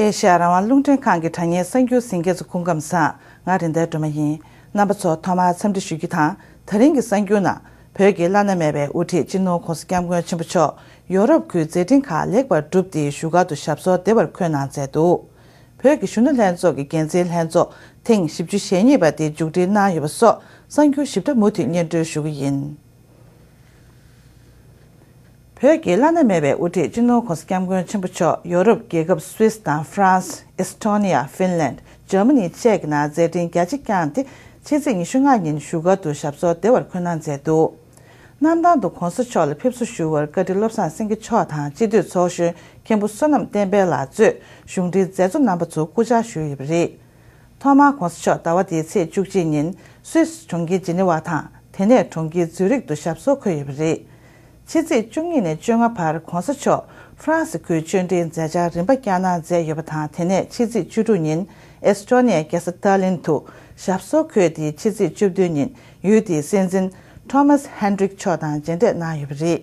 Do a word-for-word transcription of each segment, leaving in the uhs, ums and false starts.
ཨེ་ཤ་ཡ་རང་དབང་རླུང་འཕྲིན་ཁང་གི་དྲ་བརྙན་གསར་འགྱུར་གཟིགས་མཁན་ཚོ་སྐུ་ཁམས་བཟང་། ང་རིན་ལྡན་སྒྲོལ་མ་ཡིན། རྣམ་པ་ཚོ་ཐོག་མར་འཚམས་འདྲི་ཞུ་རྒྱུ་དང་། ད་རིང་གི་གསར་འགྱུར་ནང་། བོད་ཀྱི་བླ་ན་མེད་པའི་དབུ་ཁྲིད་སྤྱི་ནོར་༸གོང་ས་༸སྐྱབས་མགོན་ཆེན་པོ་མཆོག་ཡོ་རོབ་ཁུལ་མཛད་འཕྲིན་ཁག་ལེགས་པར་གྲུབ་སྟེ་བཞུགས་སྒར་དུ་ཞབས་སོར་བདེ་བར་འཁོད་གནང་མཛད་འདུག་བོད་ཀྱི་གཞོན་ནུ་ལྷན་ཚོགས་ཀྱི་འགན་འཛིན་ལྷན་ཚོགས་ཐེངས་བཞི་བཅུ་ཞེ་གཉིས་པ་དེ་མཇུག་སྒྲིལ་གནང་ཡོད་པ་སོགས་གསར་འགྱུར་ཞིབ་ཕྲ་མུ་མཐུད་སྙན་སྒྲོན་ཞུ་གི་ཡིན། བོད་ཀྱི་བླ་ན་མེད་པའི་དབུ་ཁྲིད་སྤྱི་ནོར་༸གོང་ས་༸སྐྱབས་མགོན་ཆེན་པོ་མཆོག་ཡོ་རོབ་རྒྱལ་ཁབ་སུད་སི་དང་ཧྥ་རན་སི། ཨེས་ཊོ་ནི་ཡ། ཧྥིན་ལན། འཇར་མ་ནི་བཅས་ཀྱི་ནང་མཛད་འཕྲིན་རྒྱ་ཆེ་བསྐྱངས་ཏེ། ཕྱི་ཚེས་ཉི་ཤུ་ལྔ་ཉིན་བཞུགས་སྒར་དུ་ཞབས་སོར་བདེ་བར་འཁོད་གནང་མཛད་འདུག་གནམ་ཐང་དུ་༸གོང་ས་མཆོག་ལ་ཕེབས་བསུ་ཞུ་བར་བཀའ་ཁྲི་བློ་བཟང་སེང་གེ་མཆོག་དང་སྤྱི་འཐུས་ཚོགས་གཞོན་མཁན་པོ་བསོད་ནམས་བསྟན་འཕེལ་ལགས་གཙོས་གཞུང་འབྲེལ་མཛད་གཙོ་རྣམ་པ་ཚོ་སྐུ་བཅར་ཞུས་ཡོད་པ་རེད། ཐོག་མར་༸གོང་ས་མཆོག་ཟླ་བ་འདིའི་ཚེས་བཅུ་གཅིག་ཉིན་སུད་སི་གྲོང་ཁྱེར་ཇི་ནི་ཝ་དང་། དེ་ནས་གྲོང་ཁྱེར་ཛུ་རིག་ཏུ་ཞབས་སོར་འཁོད་ཡོད་པ་རེད། ཕྱི་ཚེས་བཅུ་གཉིས་ནས་བཅོ་ལྔ་བར་༸གོང་ས་མཆོག་ཧྥ་རན་སི་ཁུལ་ཆོས་འབྲེལ་མཛད་འཆར་རིམ་པ་བསྐྱངས་གནང་མཛད་ཡོད་པ་དང་། དེ་ནས་ཕྱི་ཚེས་བཅུ་དྲུག་ཉིན་ཨེས་ཊོ་ནི་ཡའི་རྒྱལ་ས་ཏཱ་ལིན་དུ་ཞབས་སོར་འཁོད་དེ། ཕྱི་ཚེས་བཅུ་བདུན་ཉིན་ཡུལ་དེའི་སྲིད་འཛིན་ཐོ་མཱས་ཧན་ཌི་རིག་མཆོག་དང་མཇལ་འཕྲད་གནང་ཡོད་པ་རེད།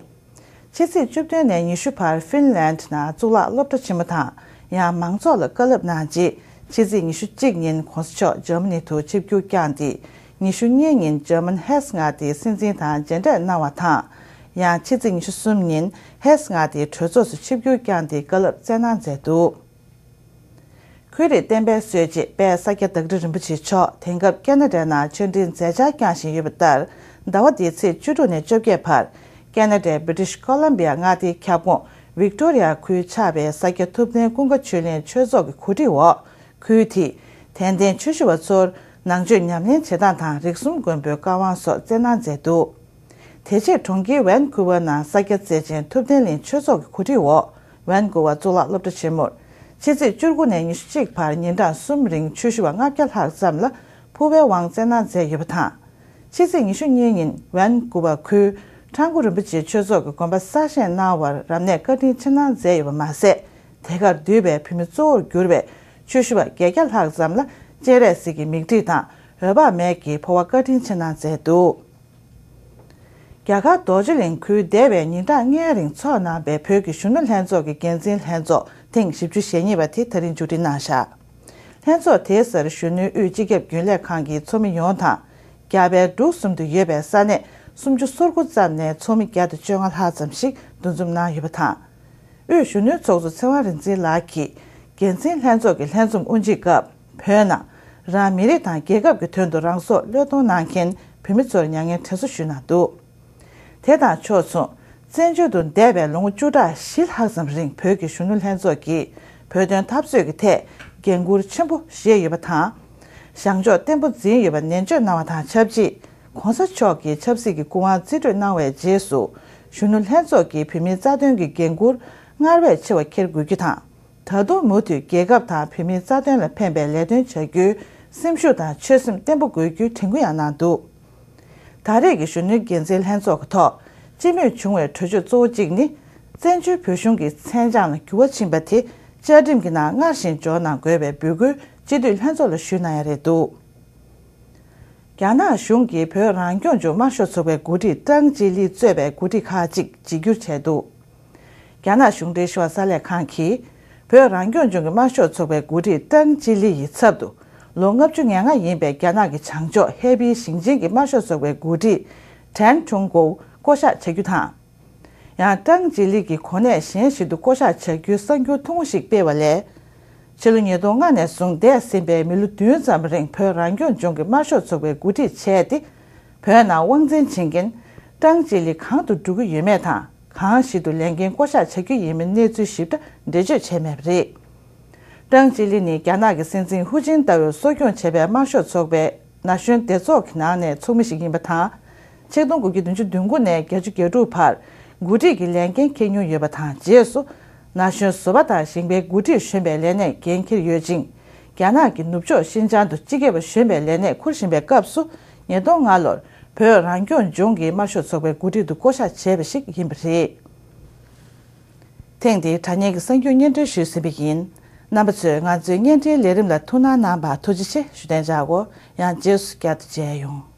ཕྱི་ཚེས་བཅུ་བདུན་ནས་ཉི་ཤུ་བར་ཧྥིན་ལན་ནང་གཙུག་ལག་སློབ་གྲྭ་ཆེན་མོ་དང་ཡང་མང་ཚོགས་ལ་བཀའ་སློབ་གནང་རྗེས། ཕྱི་ཚེས་ཉི་ཤུ་གཅིག་ཉིན་༸གོང་ས་མཆོག་འཇར་མ་ནི་དུ་ཆིབས་བསྒྱུར་བསྐྱངས་ཏེ། ཉི་ཤུ་གཉིས་ཉིན་འཇར་མན་ཧེ་སི་མངའ་སྡེའི་སྲིད་འཛིན་དང་མཇལ་འཕྲད་གནང་བ་དང་། ཡང་ཕྱི་ཚེས་ཉི་ཤུ་གསུམ་ཉིན་ཧེ་སི་མངའ་སྡེའི་གྲོས་ཚོགས་སུ་ཆིབས་བསྒྱུར་བསྐྱངས་ཏེ་བཀའ་སློབ་སྩལ་གནང་མཛད་འདུག་ཁུལ་རེ་བསྟན་པའི་སྲོལ་འབྱེད་དཔལ་ས་སྐྱ་བདག་ཁྲི་རིན་པོ་ཆེ་མཆོག་དེང་སྐབས་ཁེ་ན་ཌའི་ནང་ཆོས་འབྲེལ་མཛད་འཆར་བསྐྱངས་བཞིན་ཡོད་པ་ལྟར། ཟླ་བ་འདིའི་ཚེས་བཅུ་དྲུག་ནས་བཅོ་བརྒྱད་བར་ཁེ་ན་ཌའི་བྷི་ཊི་ཤི་ཀོ་ལམ་བི་ཡ་མངའ་སྡེའི་ཁྱབ་ཁོངས་ཝིག་ཏོ་རི་ཡ་ཁུལ་ཆགས་པའི་ས་སྐྱ་ཐུབ་བསྟན་ཀུན་དགའ་ཆོས་གླིང་ཆོས་ཚོགས་ཀྱི་གོ་སྒྲིག་འོག་ཁུལ་དེའི་དད་ལྡན་ཆོས་ཞུ་བ་ཚོར་ནང་ཆོས་ཉམས་ལེན་བྱེད་སྟངས་དང་། རིགས་གསུམ་མགོན་པོའི་བཀའ་དབང་སོགས་སྩལ་གནང་མཛད་འདུག་དེ་རྗེས་གྲོང་ཁྱེར་ཝན་ཀུ་ཝར་ནང་ས་སྐྱ་བརྩེ་ཆེན་ཐུབ་བསྟན་གླིང་ཆོས་ཚོགས་ཀྱི་གོ་སྒྲིག་འོག་ཝན་ཀུ་ཝར་གཙུག་ལག་སློབ་གྲྭ་ཆེན་མོར་ཕྱི་ཚེས་བཅུ་དགུ་ནས་ཉི་ཤུ་གཅིག་བར་ཉིན་གྲངས་གསུམ་རིང་ཆོས་ཞུ་བ་ལྔ་བརྒྱ་ལྷག་ཙམ་ལ་ཕུར་པའི་དབང་སྩལ་གནང་མཛད་ཡོད་པ་དང་། ཕྱི་ཚེས་ཉི་ཤུ་གཉིས་ཉིན་ཝན་ཀུ་ཝར་ཁུལ་ཁྲང་ཀུ་རིན་པོ་ཆེ་ཆོས་ཚོགས་ཀྱི་དགོན་པ་གསར་བཞེངས་གནང་བར་རབ་གནས་བཀའ་དྲིན་ཆེ་གནང་མཛད་ཡོད་པ་མ་ཟད། དེ་གར་འདུས་པའི་བོད་མི་གཙོ་བོར་གྱུར་པའི་ཆོས་ཞུ་བ་བརྒྱད་བརྒྱ་ལྷག་ཙམ་ལ་སྤྱན་རས་གཟིགས་ཀྱི་མིག་འབྲས་དང་འོད་དཔག་མེད་ཀྱི་འབུལ་བ་བཀའ་དྲིན་ཆེ་གནང་མཛད་འདུག་རྒྱ་གར་རྡོ་རྗེ་གླིང་ཁུལ་འདས་པའི་ཉིན་གྲངས་ལྔའི་རིང་འཚོགས་གནང་པའི་བོད་ཀྱི་གཞོན་ནུ་ལྷན་ཚོགས་ཀྱི་འགན་འཛིན་ལྷན་ཚོགས་ཐེངས་བཞི་བཅུ་ཞེ་གཉིས་པ་དེ་ད་རིང་མཇུག་སྒྲིལ་གནང་བཞག་ལྷན་ཚོགས་དེའི་སར་གཞོན་ནུའི་དབུས་སྤྱི་ཁྱབ་རྒྱུན་ལས་ཁང་གི་ཚོགས་མི་ཡོངས་དང་། རྒྱ་བལ་འབྲུག་གསུམ་དུ་ཡོད་པའི་ས་གནས་སུམ་ཅུ་སོ་དགུ་ཙམ་ནས་ཚོགས་མི་བརྒྱ་དང་བཅོ་ལྔ་ལྷག་ཙམ་ཞིག་འདུ་འཛོམས་གནང་ཡོད་པ་དང་། དབུས་གཞོན་ནུའི་ཚོགས་གཙོ་ཚེ་དབང་རིག་འཛིན་ལགས་ཀྱིས་འགན་འཛིན་ལྷན་ཚོགས་ཀྱི་ལྷན་འཛོམས་དབུ་འབྱེད་སྐབས། བོད་ནང་རང་མི་རིགས་དང་རྒྱལ་ཁབ་ཀྱི་དོན་དུ་རང་སྲོག་བློས་གཏོང་གནང་མཁན་བོད་མི་ཚོར་མྱ་ངན་དྲན་གསོ་ཞུས་གནང་འདུག་དེ་དང་ཕྱོགས་མཚུངས། བཙན་བྱོལ་དུ་འདས་པའི་ལོ་ངོ་བཅུ་ཕྲག་བཞི་ལྷག་ཙམ་རིང་བོད་ཀྱི་གཞོན་ནུ་ལྷན་ཚོགས་ཀྱིས་བོད་དོན་འཐབ་རྩོད་ཀྱི་ཐད་འགན་འཁུར་ཆེན་པོ་བཞེས་ཡོད་པ་དང་། བཞེངས་ཕྱོགས་བརྟན་པོ་འཛིན་ཡོད་པ་ནན་བརྗོད་གནང་བ་དང་ཆབས་ཅིག ྋགོང་ས་མཆོག་གི་ཆབ་སྲིད་ཀྱི་སྐུ་དབང་རྩིས་སྤྲོད་གནང་བའི་རྗེས་སུ། གཞོན་ནུ་ལྷན་ཚོགས་ཀྱིས་བོད་མིའི་རྩ་དོན་གྱི་འགན་འཁུར་སྔར་བས་ཆེ་བ་འཁྱེར་དགོས་རྒྱུ་དང་། ད་དུང་མུ་མཐུད་རྒྱལ་ཁབ་དང་བོད་མིའི་རྩ་དོན་ལ་ཕན་པའི་ལས་དོན་བྱ་རྒྱུའི་སེམས་ཤུགས་དང་ཆོད་སེམས་བརྟན་པོ་དགོས་རྒྱུའི་དྲན་སྐུལ་ཡང་གནང་འདུག་ད་རེས་ཀྱི་གཞོན་ནུའི་འགན་འཛིན་ལྷན་ཚོགས་ཀྱི་ཐོག་སྤྱི་མོས་བྱུང་བའི་གྲོས་ཆོད་གཙོ་བོ་གཅིག་ནི། བཙན་བྱོལ་བོད་གཞུང་གི་མཚན་བྱང་ལ་འགྱུར་བ་ཕྱིན་པ་དེ་བཅའ་ཁྲིམས་ཀྱི་ནང་སྔར་བཞིན་འཇོག་གནང་དགོས་པའི་འབོད་སྐུལ་སྤྱི་འཐུས་ལྷན་ཚོགས་ལ་ཞུས་གནང་ཡ་རེད་འདུག་རྒྱ་ནག་གཞུང་གིས་བོད་རང་སྐྱོང་ལྗོངས་དམར་ཤོག་ཚོགས་པའི་འགོ་ཁྲིད་ཀྲང་ཅི་ལི་གཙོས་པའི་འགོ་ཁྲིད་ཁག་ཅིག་འཇིགས་སྐུལ་བྱས་འདུག་རྒྱ་ནག་གཞུང་འབྲེལ་ཞི་བ་གསར་ལས་ཁང་གིས། བོད་རང་སྐྱོང་ལྗོངས་ཀྱི་དམར་ཤོག་ཚོགས་པའི་འགོ་ཁྲིད་ཀྲང་ཅི་ལི་ཡི་ཚབ་ཏུ། ལོ་ལྔ་བཅུ་ང་ལྔ་ཡིན་པའི་རྒྱ་ནག་གི་བྱང་ཕྱོགས་ཧེ་པི་ཞིང་ཆེན་གྱི་དམར་ཤོག་ཚོགས་པའི་འགོ་ཁྲིད་ཀྲན་ཁྲུང་ཀོ་བསྐོ་གཞག་བྱ་རྒྱུ་དང་། ཡང་ཀྲང་ཅི་ལི་གི་གོ་གནས་གཞན་ཞིག་ཏུ་བསྐོ་གཞག་བྱ་རྒྱུའི་གསར་འགྱུར་ཐུང་ངུ་ཞིག་སྤེལ་བ་ལས། ཕྱི་ལོ་ཉིས་སྟོང་ལྔ་ནས་བཟུང་འདས་ཟིན་པའི་མི་ལོ་བདུན་ཙམ་རིང་བོད་རང་སྐྱོང་ལྗོངས་ཀྱི་དམར་ཤོག་ཚོགས་པའི་འགོ་ཁྲིད་བྱས་ཏེ། བོད་ནང་དབང་འཛིན་བྱེད་མཁན་ཀྲང་ཅི་ལི་གང་དུ་འགྲོ་གི་ཡོད་མེད་དང་། གང་ཞིག་ཏུ་ལས་འགན་བསྐོ་གཞག་བྱ་རྒྱུ་ཡིན་མིན་གནས་ཚུལ་ཞིབ་ཕྲ་འགྲེལ་བརྗོད་བྱས་མེད་པ་རེད། ཀྲང་ཅི་ལི་ནི་རྒྱ་ནག་གི་སྲིད་འཛིན་ཧུའུ་ཅིན་ཏའོས་གསོ་སྐྱོང་བྱས་པའི་དམར་ཤོག་ཚོགས་པའི་ན་གཞོན་སྡེ་ཚོགས་ཀྱི་ནང་ནས་ཚོགས་མི་ཞིག་ཡིན་པ་དང་། ཆིག་སྟོང་དགུ་བརྒྱ་བདུན་ཅུ་དོན་དགུ་ནས་བརྒྱད་ཅུ་གྱ་དྲུག་བར་འགོ་ཁྲིད་ཀྱི་ལས་འགན་འཁྱེར་མྱོང་ཡོད་པ་དང་། རྗེས་སུ་ན་གཞོན་བཟོ་པ་དང་ཞིང་པའི་འགོ་ཁྲིད་གཞོན་པའི་ལས་གནས་འགན་འཁྱེར་ཡོད་ཅིང་། རྒྱ་ནག་གི་ནུབ་ཕྱོགས་ཤིན་ཅང་དུ་སྤྱི་ཁྱབ་གཞོན་པའི་ལས་གནས་འཁུར་བཞིན་པའི་སྐབས་སུ། ཉིས་སྟོང་ལྔ་ལོར་བོད་རང་སྐྱོང་ལྗོངས་ཀྱི་དམར་ཤོག་ཚོགས་པའི་འགོ་ཁྲིད་དུ་བསྐོ་གཞག་བྱས་པ་ཞིག་ཡིན་པ་རེད། ཐེངས་འདིའི་དྲ་བརྙན་གྱི་གསར་འགྱུར་སྙན་སྒྲོན་ཞུས་ཟིན་པ་ཡིན། རྣམ་པ་ཚོས་ང་ཚོའི་བརྙན་འཕྲིན་ལས་རིམ་ལ་ཐུགས་སྣང་གནང་བར་ཐུགས་རྗེ་ཆེ་ཞུ་གཏན་འཇགས་སྒོ། ཡང་རྗེས་སུ་བསྐྱར་དུ་མཇལ་ཡོང་།